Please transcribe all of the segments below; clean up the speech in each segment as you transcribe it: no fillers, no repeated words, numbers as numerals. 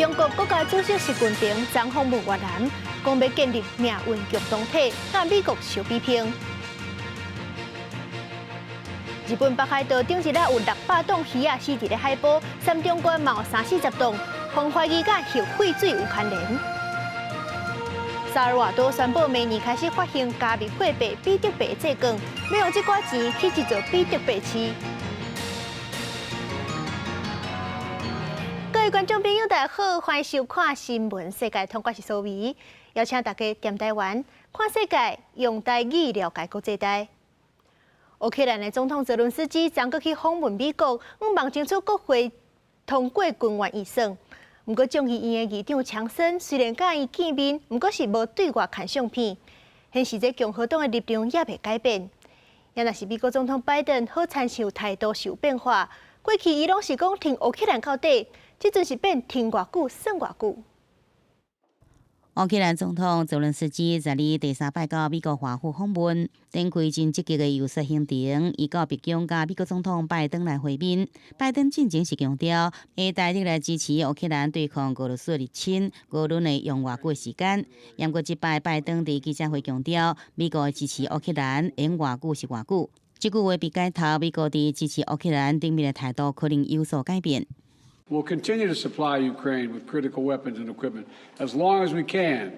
中國國家主席習近平昨訪問越南，講欲建立命運共同體，佮美國相比拼。日本北海道頂一日有600檔魚仔死佇咧海埔，三重縣嘛有三四十檔，予人懷疑佮核廢水有牽連。薩爾瓦多宣布明年開始發行加密貨幣比特幣債券，欲用這寡錢起一座比特幣市。各位觀眾朋友，大家好，歡迎收看新聞世界通，我是蘇眉，邀請大家踮台灣看世界，用台語了解國際大。烏克蘭的總統澤倫斯基昨閣去訪問美國，向望爭取國會通過軍援預算。毋過眾議院的議長強森雖然佮伊見面，毋過是無對外牽相片，顯示這共和黨的立場猶未改變。也若是美國總統拜登好親像態度是有變化，過去伊攏是講挺烏克蘭到底，這陣是變挺偌久算偌久。烏克蘭總統澤倫斯基十二第三擺到美國華府訪問，展開真積極的遊說行程。伊到白宮佮美國總統拜登來會面。拜登進前是強調，會大力來支持烏克蘭對抗俄羅斯入侵，無論會用偌久的時間。毋過這擺拜登佇記者會強調，美國會支持烏克蘭，用偌久是偌久。這句話被解讀，美國佇支持烏克蘭頂面的態度可能有所改變。 We'll continue to supply Ukraine with critical weapons and equipment as long as we can,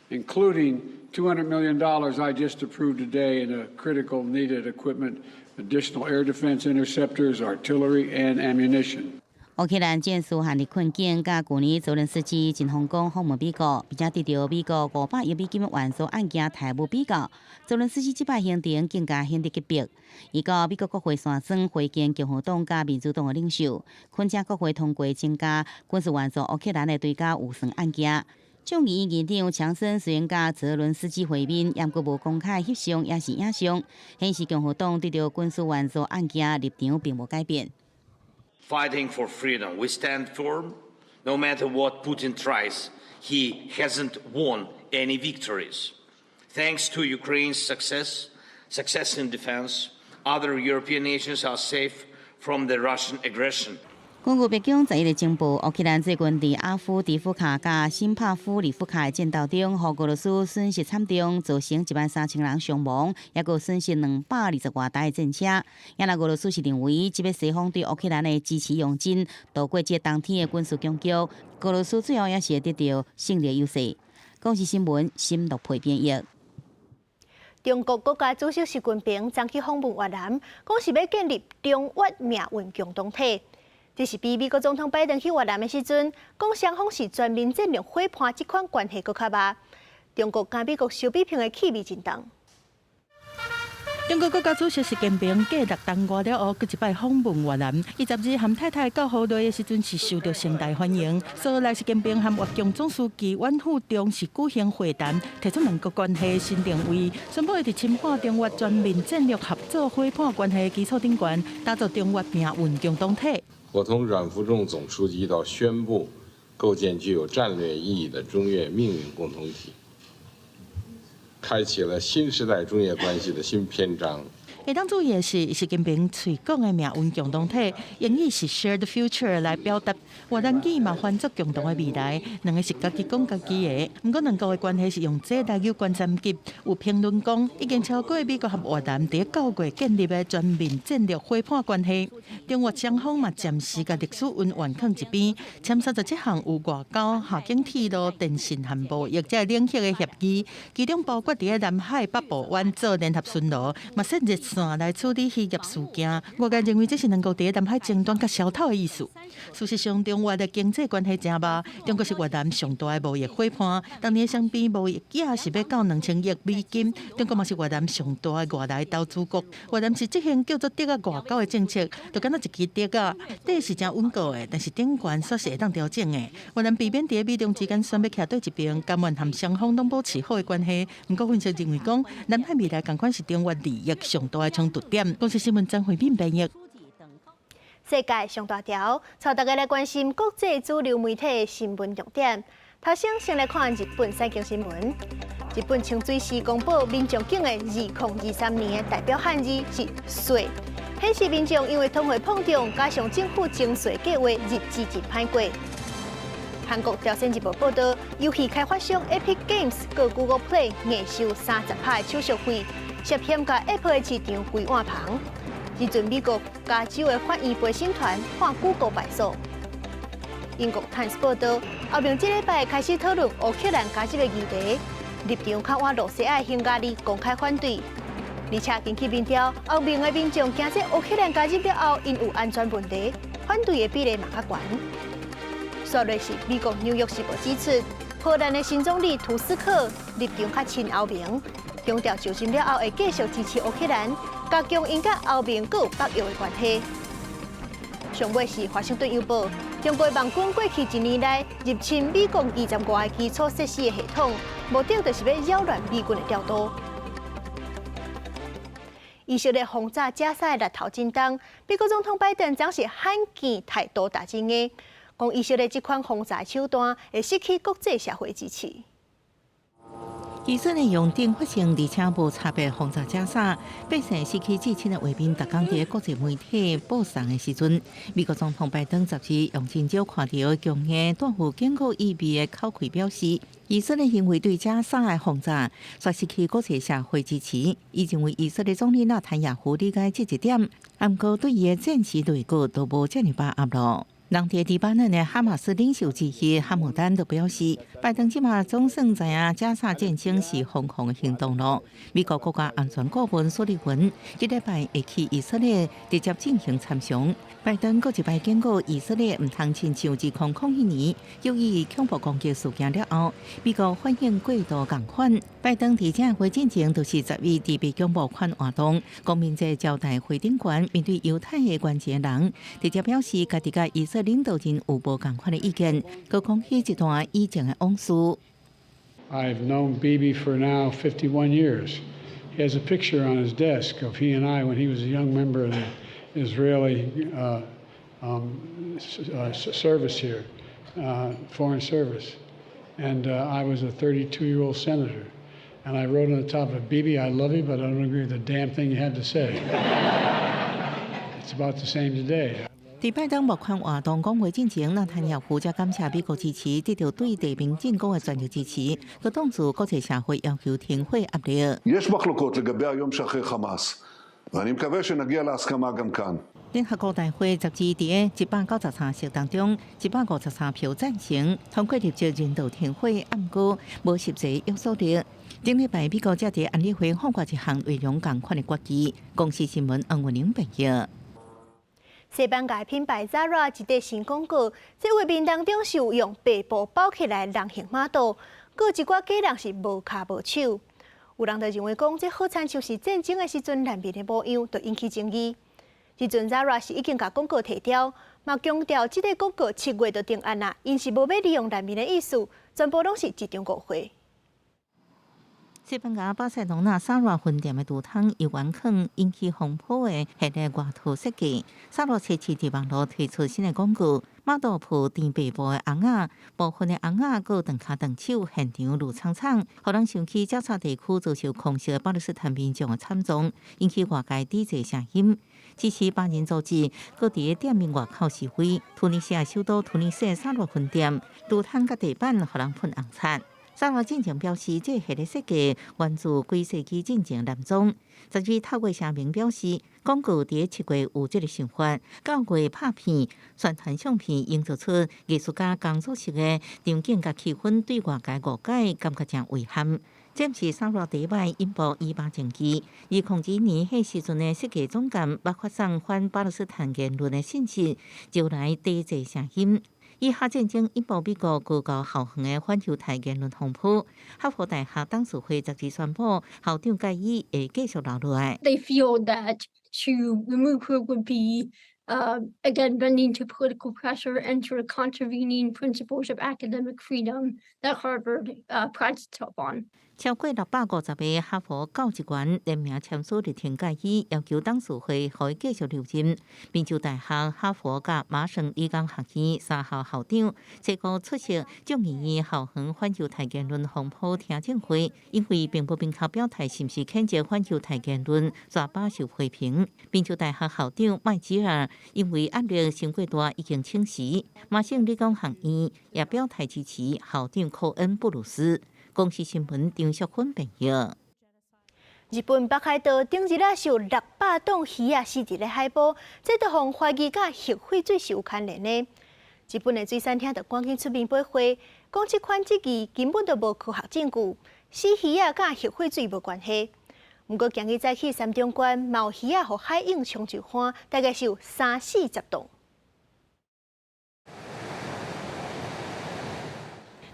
including $200 million I just approved today in a critical needed equipment, additional air defense interceptors, artillery, and ammunition. 烏克蘭戰事陷入困境，佮舊年澤倫斯基真風光訪問美國，並且得著美國500億美金援助案件刣無比較。澤倫斯基這擺行程更加顯得急迫。伊到美國國會山莊會見共和黨佮民主黨的領袖，懇請國會通過增加軍事援助烏克蘭的追加預算案件。眾議院議長強森雖然佮澤倫斯基會面，毋過無公開翕相抑是影相，顯示共和黨對著軍事援助案件立場並無改變。 Fighting for freedom, we stand firm. No matter what Putin tries, he hasn't won any victories. Thanks to Ukraine's success in defense, other European nations are safe from the Russian aggression. 根據白宮11日情報，烏克蘭最近佇阿夫迪夫卡佮新帕夫里夫卡的戰鬥中，予俄羅斯損失慘重，造成13,000人傷亡，抑閣損失220外台的戰車。也若俄羅斯是認為，這擺西方對烏克蘭的支持用盡，渡過這冬天的軍事僵局，俄羅斯最後也是會得著勝利優勢。公視新聞新陸配編譯。中國國家主席習近平昨去訪問越南，講是欲建立中越命運共同體。這是比美國總統拜登去越南的時陣，講雙方是全面戰略夥伴，這款關係閣較密。中國佮美國相比拼的氣味真重。中國國家主席習近平繼六冬外了後，閣一擺訪問越南。伊12和太太到河內的時陣是受著盛大歡迎。隨來習近平和越共總書記阮富仲是舉行會談，提出兩國關係新定位，宣布會佇深化中越全面戰略合作夥伴關係基礎頂懸，打造中越命運共同體。我同阮富仲總書記一道宣布，構建具有戰略意義的中越命運共同體，開啟了新時代中越關係的新篇章。會當注意的是，習近平喙講的命運共同體，英語是 shared future 來表達，越南語嘛翻做共同的未來，兩个是家己講家己的。毋過兩國的關係是用這來有關三級。有評論講，已經超過美國和越南佇9月建立的全面戰略夥伴關係。中越雙方嘛暫時共歷史恩怨囥一邊，簽37項有外交、跨境鐵路、電信和貿易這領域的協議，其中包括佇南海北部灣做聯合巡邏，嘛設熱線來處理漁業事件。外界認為這是兩國佇南海爭端較消透的意思。事實上，中越的經濟關係誠密，中國是越南上大的貿易夥伴，當年雙邊貿易額是欲到2000億美金。中國嘛是越南上大的外來投資國。越南是執行叫做竹仔外交的政策，就敢若一支竹仔，底是誠穩固的，但是頂懸煞是會當調整的。越南避免佇美中之間選欲徛佗一邊，甘願和雙方攏保持好的關係。毋過分析認為講，南海未來仝款是中越利益上大的衝突點。公視新聞曾慧敏編譯。世界上大條，帶大家來關心國際主流媒體的新聞重點。頭先先來看日本產經新聞。日本清水市公布民眾揀的2023年的代表漢字是“稅”，顯示民眾因為通貨膨脹加上政府徵稅計畫，日子真歹過。韓國朝鮮日報報導，遊戲開發商 Epic Games 告 Google Play 硬收30%的手續費，涉嫌共 App 的市場規碗芳。這陣美國加州的法院陪審團判 Google 敗訴。英國 Times 報導，歐盟這禮拜開始討論烏克蘭加入的議題，立場較倚露西亞的匈牙利公開反對。而且根據民調，歐盟的民眾驚這烏克蘭加入了後，𪜶有安全問題，反對的比例嘛較懸。煞落是美國紐約時報指出，波蘭的新總理圖斯克立場較親歐盟，強調就任了後會繼續支持烏克蘭，加強𪜶佮歐盟閣有北約的關係。上尾是華盛頓郵報，中國網軍過去一年來入侵美國25個基礎設施的系統，目的就是欲擾亂美軍的調度。以色列轟炸加沙的獵頭震動，美國總統拜登昨是罕見態度大真硬，講以色列這款轟炸手段會失去國際社會支持。以色列用電發生，而且無差別轟炸加沙，百姓失去至親的畫面，逐工佇國際媒體播送的時陣，美國總統拜登十二用真少看著強硬、帶有警告意味的口氣表示，以色列行為對加沙的轟炸，煞失去國際社會支持。伊認為以色列總理納坦雅胡理解這一點，毋過對伊的戰時內閣都無遮爾把握囉。人佇黎巴嫩的哈馬斯領袖之一哈姆丹就表示，拜登這馬總算知影加沙戰爭是瘋狂的行動囉。美國國家安全顧問蘇利文這禮拜會去以色列直接進行參詳。拜登閣一擺警告以色列毋通親像2001年由於恐怖攻擊事件了後，美國反應過度仝款。拜登佇這會進前就是11佇白宮募款活動，公民節招待會頂懸面對猶太的關鍵人，直接表示家己佮以色列領導人有無仝款的意見，閣講起一段以前的往事。 I've known Bibi for now 51 years. He has a picture on his desk of he and I when he was a young member of the Israeli service here, foreign service. And I was a 32-year-old senator. And I wrote on the top of "Bibi, I love you, but I don't agree with the damn thing you have to say." It's about the same today. 佇拜登募款活動講話進前，納坦雅胡則感謝美國支持，得著對地面進攻的全力支持，閣當作國際社會要求停火壓力。 יש מחלוקות לגבי היום שאחרי חמאס, ואני מקווה שנגיע להסכמה גם כאן. 聯合國大會十二佇193席當中，153票贊成通過立即人道停火，毋過無實際約束力。頂禮拜美國才佇安理會通過一項內容仝款的決議。公視新聞黃文玲編譯。西班牙品牌 Zara 一塊新廣告，這畫面當中是有用白布包起來人形媽肚，閣有一寡假人是無跤無手。有人就認為講，這好親像是戰爭的時陣難民的模樣，就引起爭議。這陣 Zara 是已經共廣告提掉，嘛強調這個廣告7月就定案啦，𪜶是無欲利用難民的意思，全部攏是一場誤會。西班牙巴塞隆納沙拉分店的櫥窗猶原囥引起風波的系列外套設計，沙拉初次佇網路推出新的廣告，媽肚抱墊白布的尪仔，部分的尪仔閣長跤長手，現場攄氅氅，予人想起加沙地區遭受空襲的巴勒斯坦民眾的慘狀，引起外界抵制聲音。支持巴人組織閣佇店面外口示威，突尼西亞首都突尼斯的沙拉分店櫥窗佮地板予人噴紅漆。沙拉進前表示，這系列設計源自幾世紀進前男裝。十二透過聲明表示，廣告佇7月有這个想法，9月拍片、宣傳相片，營造出藝術家工作室的場景佮氣氛，對外界誤解，感覺誠遺憾。這毋是沙拉第一擺引爆以巴爭議。2002年彼時陣的設計總監捌發送反巴勒斯坦言論的信息，招來抵制聲音。以哈戰爭引爆美國高教校園的反猶太言論風波，哈佛大學董事會十二宣布，校長蓋伊會繼續留落來。 They feel that to remove her would be, again, bending to political pressure and sort of contravening principles of academic freedom that Harvard prides itself on. 超過650個哈佛教職員聯名簽署力挺決議，要求董事會予伊繼續留任。賓州大學、哈佛佮麻省理工學院三校校長這個出席眾議院後援反猶太言論風波聽證會，因為並無明確表態是毋是譴責反猶太言論，煞飽受批評。賓州大學校長麥吉爾因為壓力傷過大，已經請辭。麻省理工學院也表態支持校長科恩布魯斯。公視新聞張淑芬編譯。日本北海道頂日仔是有600噸魚仔死佇咧海埔，這都予人懷疑佮核廢水是有牽連的。日本的水產廳就趕緊出面駁話，講這款質疑根本就無科學證據，死魚仔佮核廢水無關係。毋過今日早起三重縣嘛有魚仔予海湧沖上岸，大概是有三四十噸。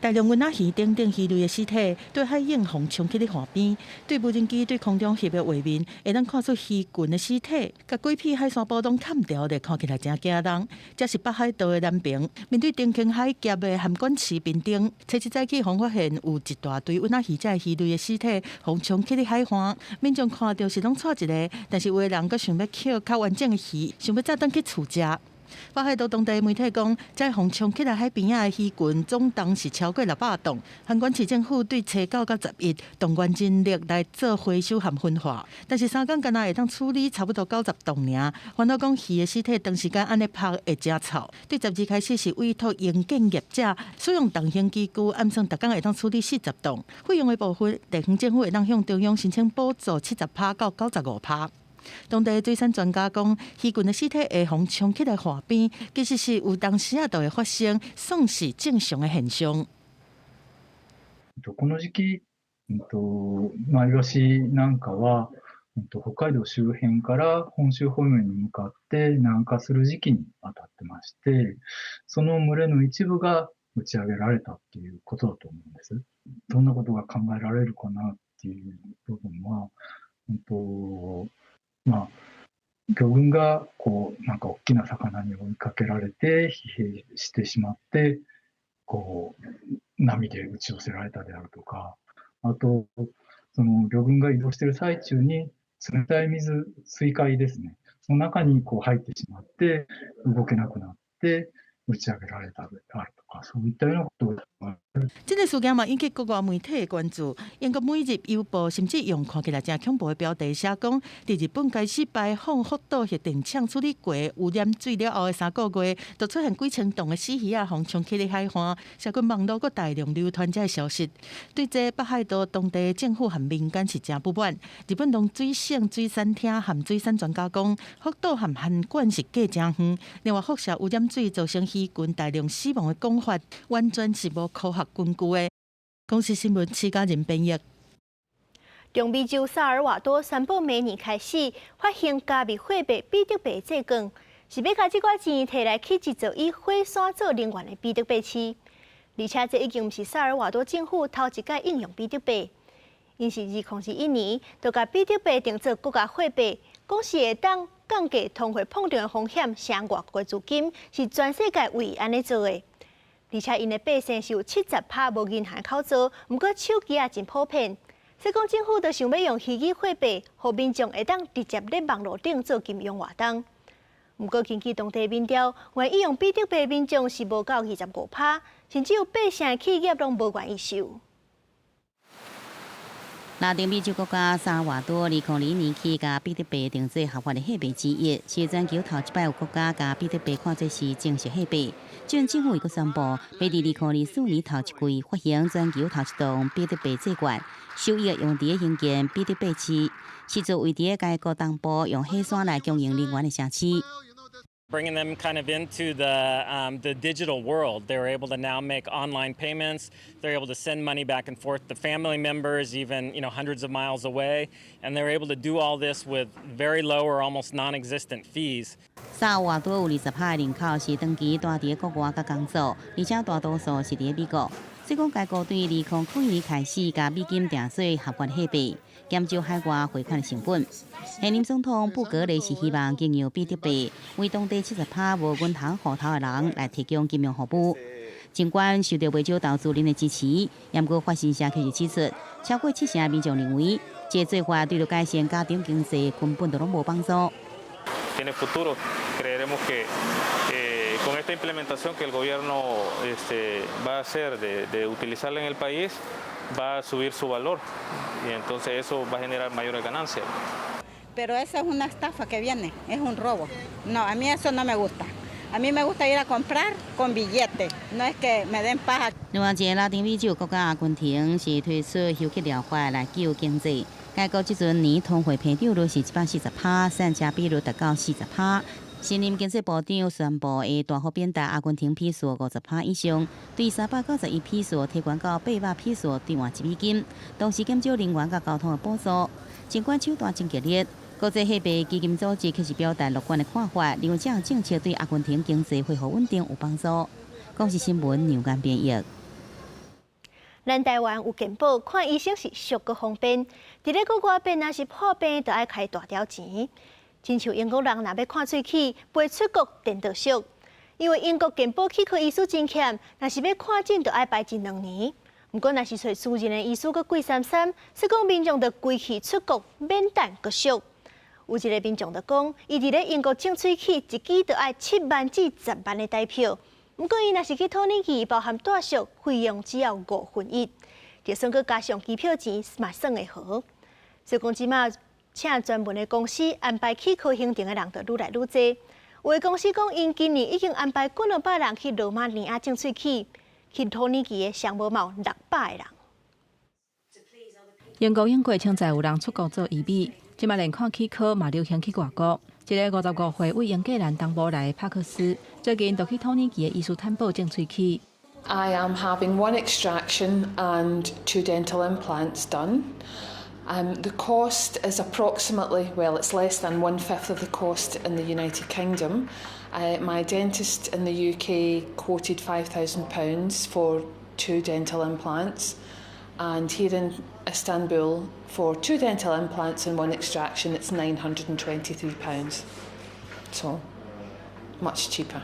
大量鰆仔魚等等魚類的屍體，對海湧予沖去咧岸邊，對無人機對空中翕的畫面，會當看出魚群的屍體，共規片海山埔攏崁牢咧，看起來誠驚人。這是北海道的南平，面對長興海峽的函館市濱町，初一早起予發現有一大堆鰆仔魚這魚類的屍體，予沖去咧海岸，民眾看著是攏掣一下，但是有的人閣想欲抾較完整的魚，想欲載轉去厝食。北海道當地媒體講，這予沖起來海邊仔的魚群總重是超過600噸。函館市政府對初九到十一動員人力來做回收和焚化，但是三工敢若會當處理差不多90噸爾。煩惱講魚的屍體長時間按呢曝會誠臭。對十二開始是委託營建業者使用重型機具，按算逐工會當處理40噸。費用的部分，地方政府會當向中央申請補助70%到95%。當地水產專家講，魚群的屍體會予沖起來岸邊，其實是有當時仔就會發生，算是正常的現象。この時期、まあ、イワシなんかは、北海道周辺から本州方面に向かって南下する時期に当たってまして、その群れの一部が打ち上げられたっていうことだと思うんです。どんなことが考えられるかなっていう部分は、まあ、魚群がこうなんか大きな魚に追いかけられて疲弊してしまって、こう波で打ち寄せられたであるとか、あとその魚群が移動している最中に冷たい水、水塊ですね、その中にこう入ってしまって動けなくなって打ち上げられたであるとか、そういったようなことが。這個事件嘛引起國外媒體的關注。英國每日郵報甚至用看起來誠恐怖的標題寫講，佇日本開始排放福島核電廠處理過污染水了後的3個月，就出現幾千噸的死魚仔予沖去咧海岸，社群網路閣大量流傳這个消息。對這北海道當地政府和民間是誠不滿。日本農水省水產廳和水產專家講，福島和函館是隔誠遠，另外輻射污染水造成魚群大量死亡的講法，完全是無科學根據的。公視新聞徐家仁編譯。中美洲薩爾瓦多宣布明年開始發行加密貨幣比特幣債券，是欲共這寡錢提來起一座以火山做能源的比特幣市。而且這已經毋是薩爾瓦多政府頭一擺應用比特幣，𪜶是2021年就共比特幣定做國家貨幣，講是會當降低通貨膨脹的風險，省外國資金是全世界唯一按呢做的。而且𪜶的百姓是有70%無銀行口座，毋過手機也真普遍。所以講政府就想欲用虛擬貨幣，予民眾會當直接佇網路頂做金融活動。毋過根據當地民調，願意用比特幣民眾是無夠25%，甚至有八成的企業攏無願意收。拉丁美洲國家薩爾瓦多，2021年起共比特幣定做合法的貨幣之一，是全球頭一擺有國家共比特幣看做是正式貨幣。準政府又閣宣布，欲佇2024年頭一季發行全球頭一檔比特幣債券，收益用佇興建比特幣市，是座位佇該國東部用火山來供應能源的城市。 Bringing them kind of into the digital world. They're able to now make online payments. They're able to send money back and forth to family members, even hundreds of miles away, and they're able to do all this with very low or almost non-existent fees. 薩爾瓦多有20%的人口是長期蹛佇國外佮工作，而且大多數是佇美國。所以講，該國對2001年開始共美金定做合法貨幣，減少海外匯款的成本。現任總統布格雷是希望經由比特幣為當地70%無銀行戶頭的人來提供金融服務。儘管受著袂少投資人的支持，毋過法新社卻是指出，超過七成的民眾認為，這個做法對著改善家庭經濟根本就攏無幫助。 Tiene futuro. Creeremos que con esta implementación que el gobierno va a hacer de utilizarla en el país, va a subir su valor y entonces eso va a generar mayores ganancias. Pero esa es una estafa que viene, es un robo. No, a mí eso no me gusta. A mí me gusta ir a comprar con billete, no es que me den paja. 另外一个拉丁美洲國家阿根廷是推出休克療法來救經濟。該國這陣年通貨膨脹率是140%，散赤比率達到40%。新任經濟部長宣布會大幅貶值阿根廷披索50%以上，對391披索提懸到800披索兌換1美金，同時減少人員佮交通的補助。儘管手段真激烈，國際貨幣基金組織卻是表達樂觀的看法，認為這項政策對阿根廷經濟恢復穩定有幫助。公視新聞梁間編譯。咱台灣有健保，看醫生是俗閣方便。佇咧國外病若是破病，就愛開大條錢。親像英國人若欲看喙齒，飛出國顛倒俗。因為英國健保齒科醫師真欠，若是欲看診，就愛排一兩年。毋過若是揣私人的醫師，閣貴參參，所以講民眾就規氣出國免等閣俗。有一个民眾就講，伊佇咧英國種喙齒，一支就愛7萬至10萬的台票。毋過伊若是去土耳其，包含住宿，費用只要五分一，就算閣加上機票錢，嘛算會好。所以講這馬請專門的公司安排齒科行程的人就愈來愈濟。有的公司講，𪜶今年已經安排幾兩百人去羅馬尼亞種喙齒，去土耳其的上無嘛有600個人。英國永過稱讚有人出國做醫美，這馬連看齒科嘛流行去外國。一个55歲為英格蘭東部來的帕克斯，最近就去土耳其的伊斯坦堡種喙齒。 I am having one extraction and two dental implants done. The cost is approximately, well, it's less than one fifth of the cost in the United Kingdom. My dentist in the UK quoted £5,000 for two dental implants, and here in Istanbul, for two dental implants and one extraction, it's £923. So, much cheaper.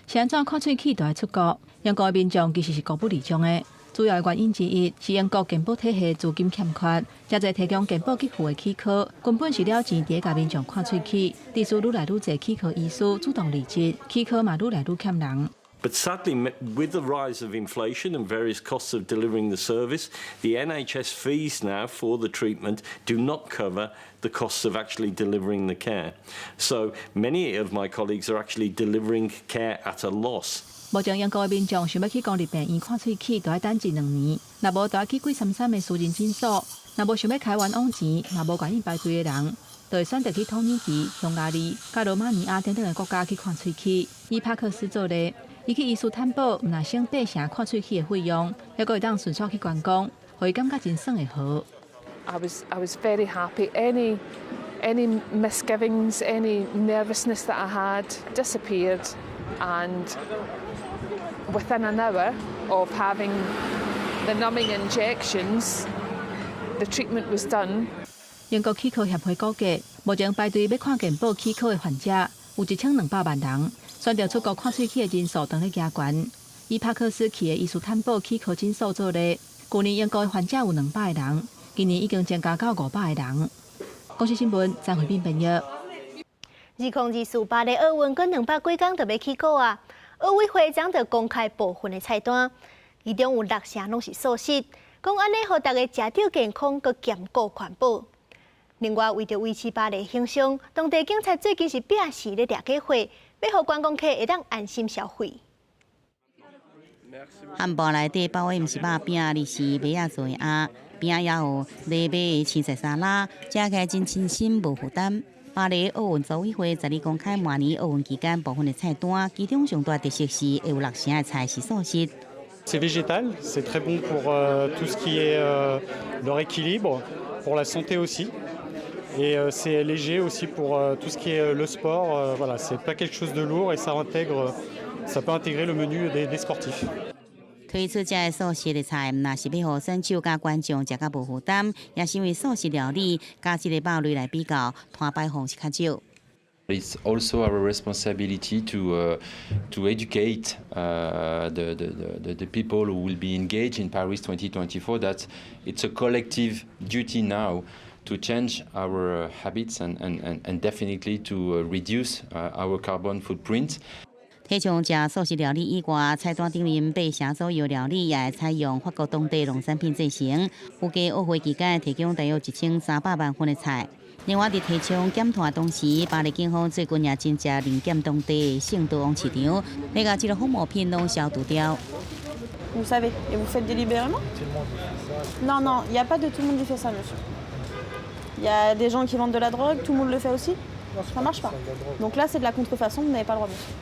是按怎看喙齒都愛出國？英國的民眾其實是國不離種的，主要的原因之一是英國健保體系資金欠缺，誠濟提供健保給付的齒科根本是了錢佇咧共民眾看喙齒，致使愈來愈濟齒科醫師主動離職，齒科嘛愈來愈欠人。 But sadly, with the rise of inflation and various costs of delivering the service, the NHS fees now for the treatment do not cover the costs of actually delivering the care. So many of my colleagues are actually delivering care at a loss. 目前英國的民眾想欲去公立病院看喙齒，都愛等一兩年；若無，就愛去貴參參的私人診所；若無想欲開冤枉錢，嘛無願意排隊的人，就會選擇去土耳其、匈牙利、佮羅馬尼亞等等的國家去看喙齒。以帕克斯做例，伊去伊斯坦堡，毋但省八成看喙齒的費用，猶閣會當順紲去觀光，予伊感覺真算會好。 I was very happy. Any misgivings, any nervousness that I had disappeared, and within an hour of having the numbing injections, the treatment was done. 英國齒科協會估計，目前排隊欲看健保齒科的患者有1200萬人，選擇出國看喙齒的人數當咧加懸。以帕克斯去的伊斯坦堡齒科診所做例，舊年英國的患者有200個人，今年已經增加到500個人。公視新聞張慧敏編譯。2024巴黎奧運閣200幾工就欲起鼓啊！奧委會昨就公開部分的菜單，其中有六成攏是素食，講按呢予大家食著健康，閣兼顧環保。另外，為著維持巴黎形象，當地警察最近是摒時咧掠假貨，欲予觀光客會當安心消費。漢堡內底包的毋是肉餅，而是麥仔做的餡，邊仔也有藜麥的青菜沙拉，食起來真清新無負擔。巴黎奧運組委會昨日公開明年奧運期間部分的菜單，其中上大特色是會有六成的菜是素食。 C'est végétal, c'est très bon pour tout ce qui est leur équilibre, pour la santé aussi. Et c'est léger aussi pour tout ce qui est le sport. Voilà, c'est pas quelque chose de lourd et ça peut intégrer le menu des sportifs. 推出這个素食的菜，毋但是欲予選手佮觀眾食較無負擔，也是因為素食料理佮這个肉類來比較，碳排放是較少。It's also our responsibility to educate the people who will be engaged in Paris 2024 that it's a collective duty now to change our habits and definitely to reduce our carbon footprint. 提倡食素食料理以外，菜單頂面8成左右料理也會採用法國當地農產品製成。預計奧會期間提供大約1300萬份的菜。另外，佇提倡減碳同時，巴黎警方最近也真正臨檢當地聖德王市場，欲共這个仿冒品攏消除掉。 Vous savez, et vous faites délibérément? Non, non, il n'y a pas de tout le monde qui fait ça, monsieur. Il y a des gens qui vendent de la drogue, tout le monde le fait aussi? Ça marche pas. Donc là, c'est de la contrefaçon, vous n'avez pas le droit, monsieur.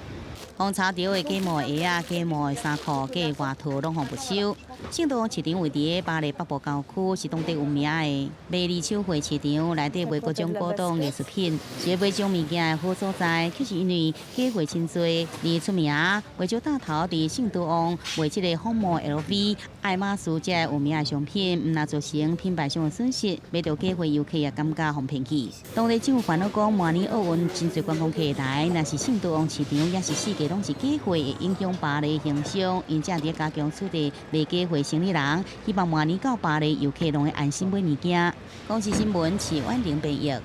予查著的假冒鞋仔、假冒的衫褲、假外套攏予沒收。聖德王市場位佇巴黎北部郊區，是當地有名的賣二手貨市場，內底賣各種古董藝術品，是賣這種物件的好所在。卻是因為假貨真濟而出名。袂少大頭佇聖德王賣這个仿冒 LV、愛馬仕這个有名的商品，毋但造成品牌商的損失，買著假貨遊客也感覺予騙去。當地政府煩惱講，明年奧運真濟觀光客來，若是聖德王市場也是四界攏是假貨，會影響巴黎形象，𪜶正佇加強取締賣假貨生理人，希望明年到巴黎遊客攏會安心買物件。公視新聞徐婉玲編譯。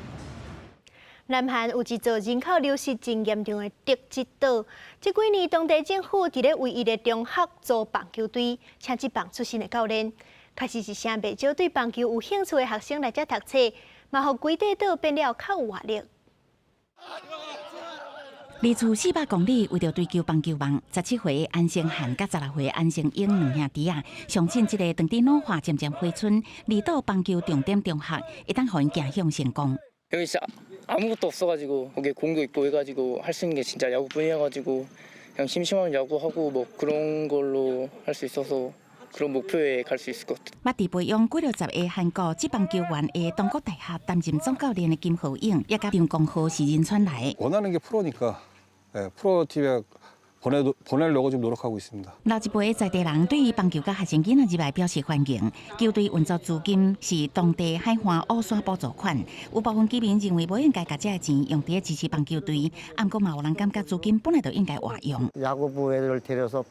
南韓有一座人口流失真嚴重的德吉島，這幾年當地政府佇咧唯一的中學組棒球隊，請職棒出身的教練，確實是誠袂少對棒球有興趣的學生來遮讀冊，嘛予規塊島變了較有活力。離厝400公里，為著追求棒球夢，17歲安勝漢佮16歲安勝英兩兄弟仔，相信這个當地老化漸漸回春，離島棒球重點中學會當予𪜶走向成功。 여기 진짜 아무것도 없어가지고 거기에 공도 있고 해가지고 할 수 있는 게 진짜 야구뿐이어가지고 그냥 심심하면 야구하고 뭐 그런 걸로 할 수 있어서 그런 목표에 갈 수 있을 것 같아요. 捌佇培養幾落十个韓國職棒球員的東國大學擔任總教練的金浩勇，也佮張光浩是仁川來的。 원하는 게 프로니까 예, 프로팀에 보내 보내려고 지금 노력하고 있습니다. 老一輩的在地人對於棒球佮學生囡仔入來表示歡迎。球隊運作資金是當地海岸烏山補助款，有部分居民認為無應該共這个錢用佇支持棒球隊，毋過嘛有人感覺資金本來就應該活用。 야구부 애들을 데려서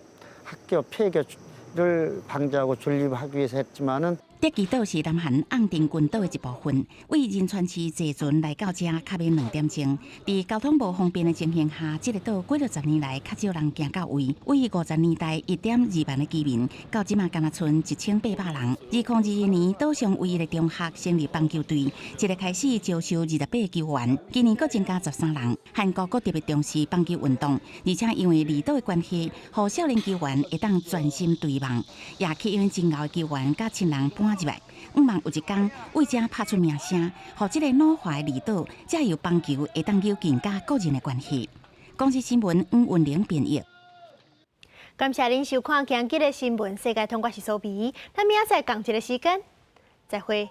학교 폐교를 방지하고 존립하기 위해서 했지만은 德吉島是南韓甕定群島的一部分，對仁川市坐船來到遮較欲2點鐘。佇交通無方便的情形下，這个島幾落十年來較少人行到位。對50年代1.2萬的居民，到這馬干焦賰1800人。2021年，島上唯一的中學成立棒球隊，一个開始招收28个球員，今年閣增加13人。韓國閣特別重視棒球運動，而且因為離島的關係，予少年球員會當專心追夢，也吸引真𠢕的球員佮親人搬入來。向望有一天，為遮拍出名聲，予這个老化的離島，藉由棒球會當有更加個人的關係。公視新聞黃文玲編譯。感謝恁收看今日的新聞世界通，我是蘇比，咱明仔載仝一个時間，再會。